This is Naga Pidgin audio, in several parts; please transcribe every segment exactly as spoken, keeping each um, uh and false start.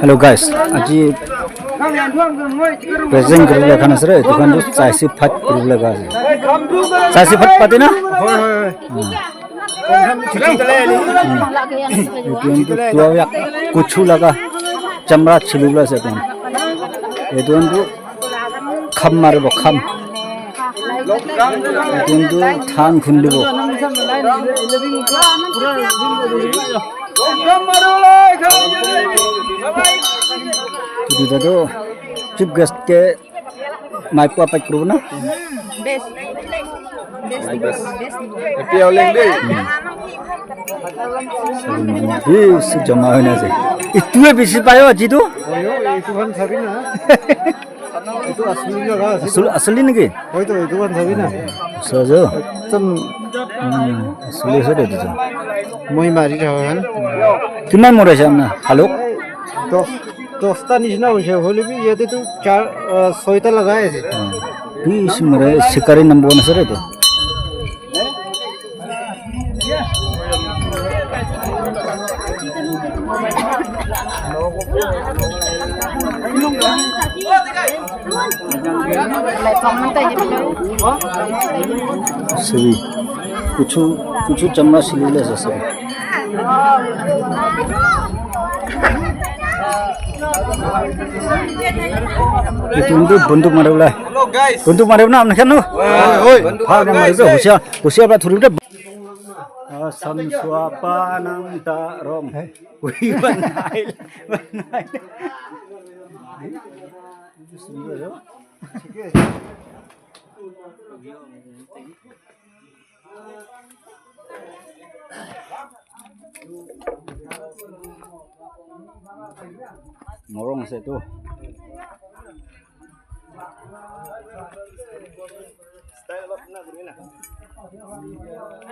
Hello guys, aji present kuribole khan ase re, etu khan tu chaisi phat kuribole khan ase. Chaisi phat pati na? Hoi, hoi, hoi. Hmm. Etu khan tu tua ya kuchu laga chamra chilibole ase etu khan. Etu khan tu kham maribo, kham. Etu khan tu than khundibo. Etu tu chief guest ke mic pa pek kuribo na? Best. Best. Best. Happy Aoleng Day. Bishi jama hoina ase. Etu he bishi payo aji tu? Oyo, etu khan sabi na. Etu asli laga ase. Asli, asli niki? Hoi to, etu khan sabi na. Sojo. Ekdom. Hmm, asli ase de etu tu. Moi mari kha khan. Kiman mori ase apna? Haluk? Dos, dosta nishina hoise, hoile bi yate tu char, ah, soita lagai ase. Hmm. Bishi mori, shikari number one ase de etu. Sabi, kuchu, kuchu chamra silibole ase sabi. Etu tu bunduk mari bole. Bunduk mari na, apni khan no? Oi, oi. Bhal para mari bole, husiar, husiar para thuri bole. Asam suapa nang ta rong. Ui, banai, banai. Morong ase tu.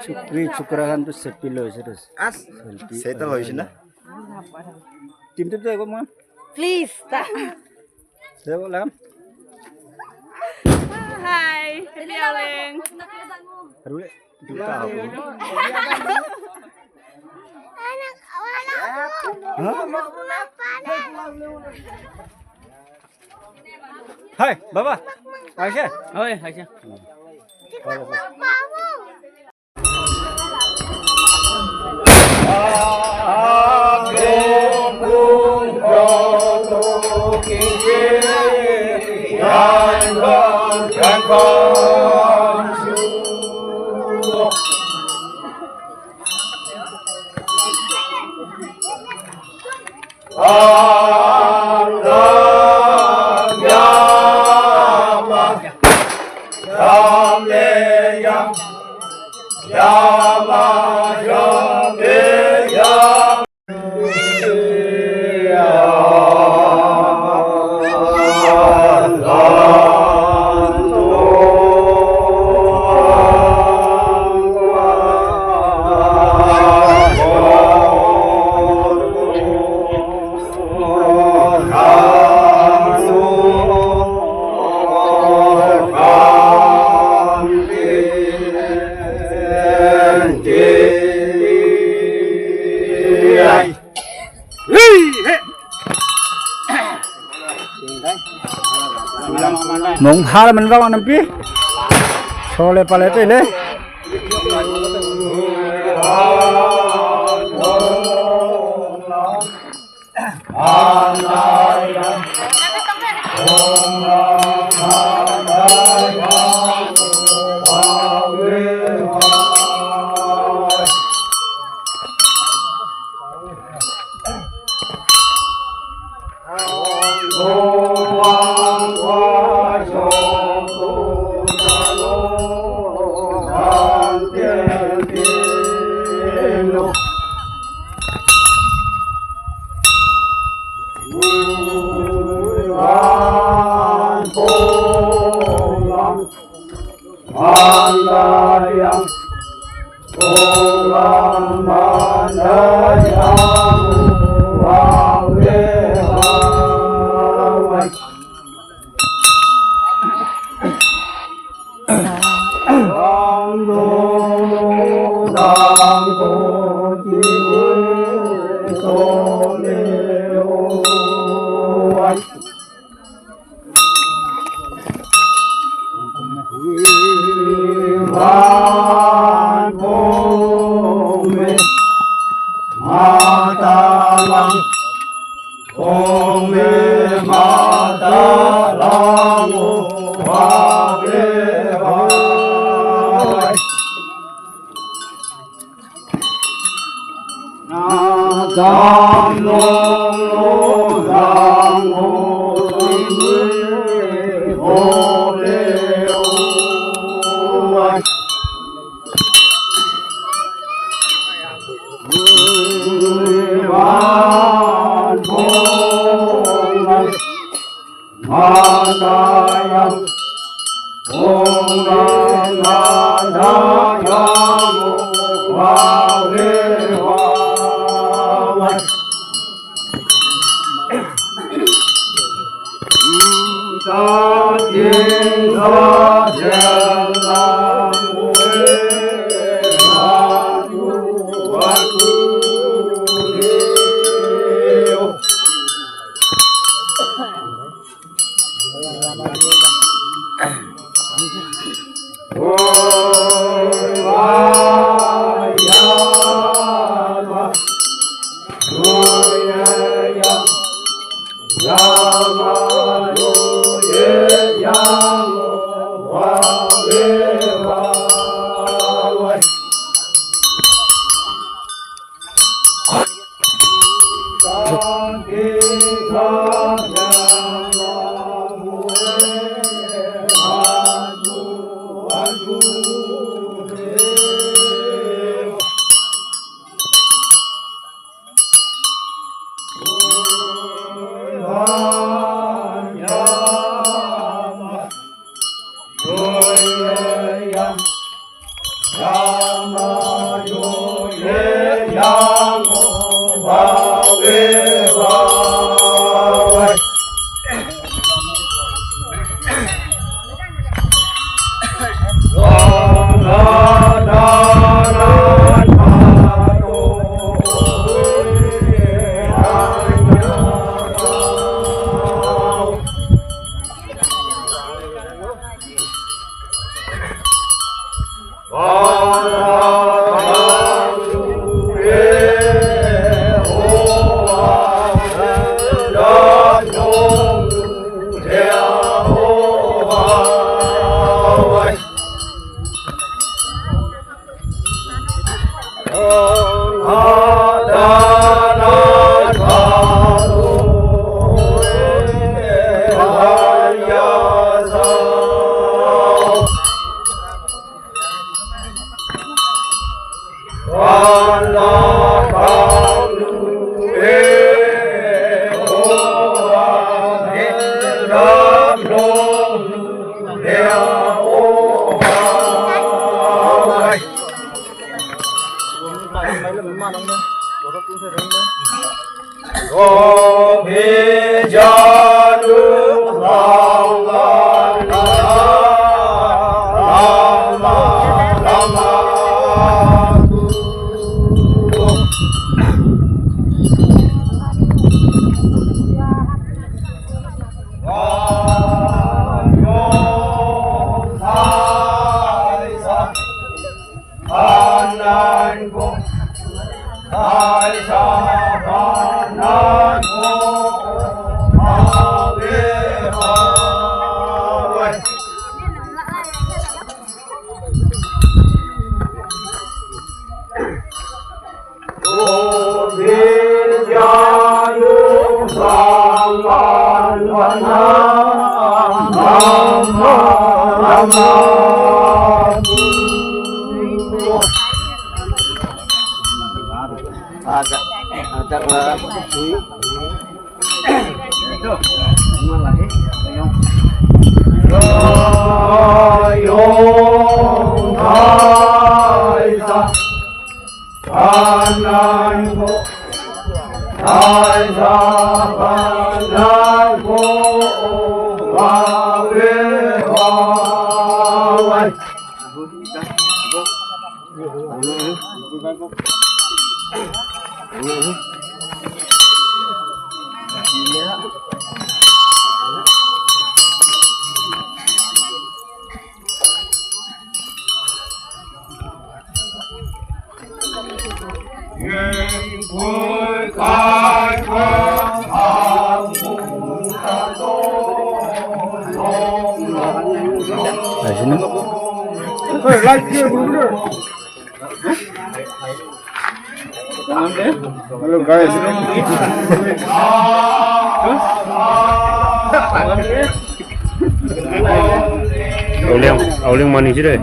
Chukri chukra khan tu selfie loi ase tu. As. Selfie. Seta loi ase na? Tim tim tu ego mo. Please. Ego lam. Hi. Happy Aoleng. Aru. Hi, Baba. Aisha? Oi, Aisha. Mong har man ba nampi. Sole pale te le. Hello, guys. Auling, auling mani jire.